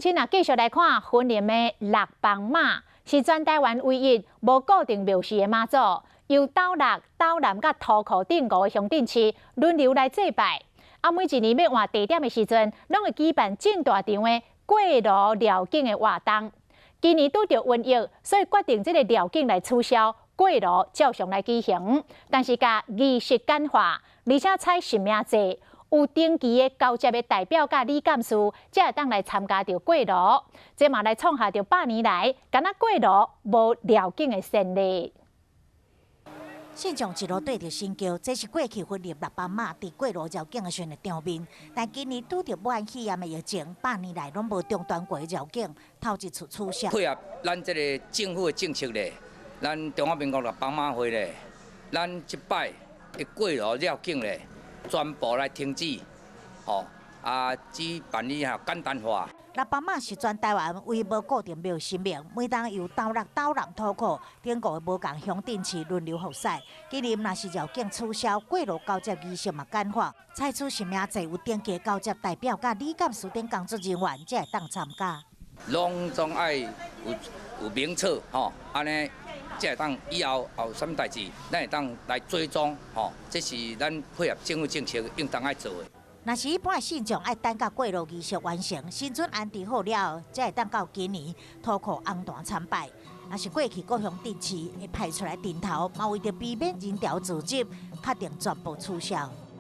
請啊，繼續來看雲林的六枋媽，是全台灣唯一無固定廟時的媽祖，由斗六、斗南佮塗箍頂五个鄉鎮市輪流來祭拜。啊，每一年欲換地點的時陣，攏會舉辦真大場的過爐繞境的活動。今年拄著瘟疫，所以決定這个繞境來取消，過爐照常來舉行，但是共儀式簡化，而且採實名制。有登記的交接的代表佮理監事，才會當來參加著過爐。這嘛來創下著100年來，敢若過爐無繞境的先例。信眾一路綴著神轎，這是過去雲林六枋媽佇過爐繞境的時陣的場面。但今年拄著武漢肺炎的疫情，百年來攏無中斷過繞境，頭一次取消。配合咱這个政府的政策咧，咱中華民國六枋媽會咧，咱這擺的過爐繞境咧，全部來停止，吼啊，只辦理哈簡單化。六枋媽是全台灣唯一無固定廟神明，每冬由斗六、斗南、塗箍頂五个無仝鄉鎮市輪流服侍。今年若是繞境取消，過爐交接儀式嘛簡化，採取實名制，有登記交接代表佮理監事等工作人員才會當參加。攏總愛有名冊吼，按呢才會當以後有啥物代誌，咱會當來追蹤吼，這是咱配合政府政策應當愛做的。若是一般的信眾愛等到過爐儀式完成，神尊安置好了後，才會當到今年塗箍紅壇參拜。若是過去各鄉鎮市會派出來陣頭，嘛為著避免人潮聚集，決定全部取消。